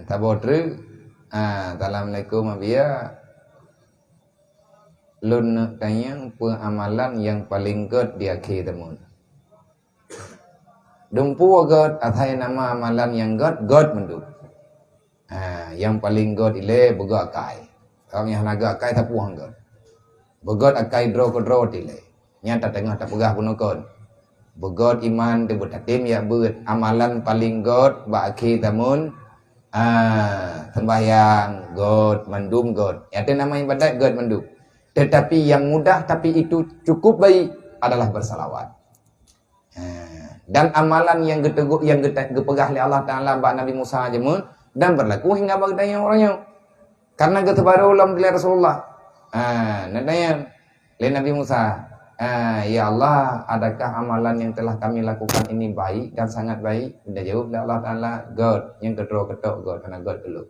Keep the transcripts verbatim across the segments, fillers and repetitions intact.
Saboh treuk. Ah, assalamualaikum Abiya. Lôn neuk tanyong peue amalan nyang paleng gét di akhé tamon. Dumpeue gét, asai nama amalan nyang gét, gét mandum. Ha, nyang paleng gét ilée beugét akai. Awak nyang hana gét akai sapeue han gét. Beugét akai droe keudroe tilée. Nyan tateungoh tapeugah bunoe kon. Beugét iman teuh beutatem jak beuet. Amalan paleng gét bak akhé tamon, ah, sembahyang gét, mandum gét. Nyang teuh nama ibadat gét mandum. Tetapi yang mudah tapi itu cukup baik adalah bersalawat. Ha, dan amalan nyang geuteugok, nyang geute-, geupeugah lé Allah Taala bak Nabi Musa jameun dan berlaku hingga bak geutanyoe uroe nyoe. Karena geuteubarô lom dilée Rasulullah. Ha, neutanyong lé Nabi Musa, ha, "Ya Allah, adakah amalan yang telah kami lakukan ini baik dan sangat baik?" Geujaweueb lé Allah Taala, "Gét, nyang keudroe keudroe gét, hana gét keu lôn."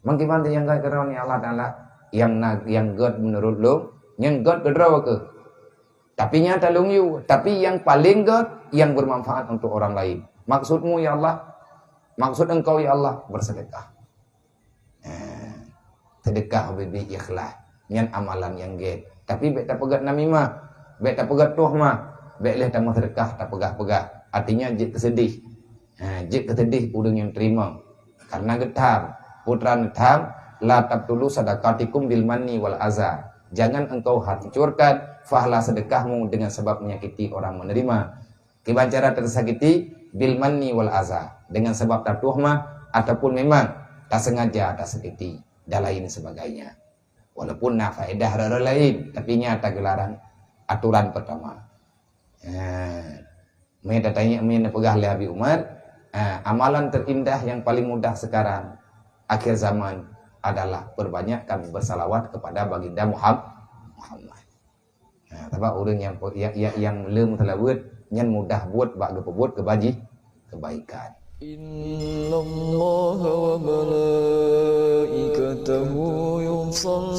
Mangkiban teuh nyang gét keudroe nyan Allah Taala, nyang na, nyang gét meunurot lôn, nyang gét keudroe keuh. Tapi nyang talông yue, tapi nyang paleng gét, nyang bermanfaat untuk orang lain. Maksudmu ya Allah, maksud engkau ya Allah, bersedekah. Eh, sedekah ubé-bé ikhlas. Nyan amalan nyang gét. Tapi bék tapeugét namimah, bék tapeugét tuhmah, bék lheueh tameusedekah tapeugah-peugah. Artinya jeuet keu seudeh. Ha, jeuet keu seudeh ureuëng nyang teurimong. Karena geutham, putra neutham, "La tabtulu sadaqatikum bil manni wal aza." Jangan engkau hancurkan pahala sedekahmu dengan sebab menyakiti orang menerima. Kiban cara tersakiti, bil manni wal aza, dengan sebab tatuhmah ataupun memang tasengaja tasakiti dan lain sebagainya. Walaupun na faedah rot-rot laén, tapi nyan tageularang aturan pertama. Ha. Meutatanya meupeugah lé Abi Umar, ha, amalan terindah yang paling mudah sekarang akhir zaman adalah perbanyakkan bersalawat kepada baginda Muham-, Muhammad. Ha, sabab ureuëng nyang, nyang, nyang, nyang le meusalawat nyan mudah buet bak geupeubuet keubaji-, kebaikan. Innallaha wa malaikatahu yusalluna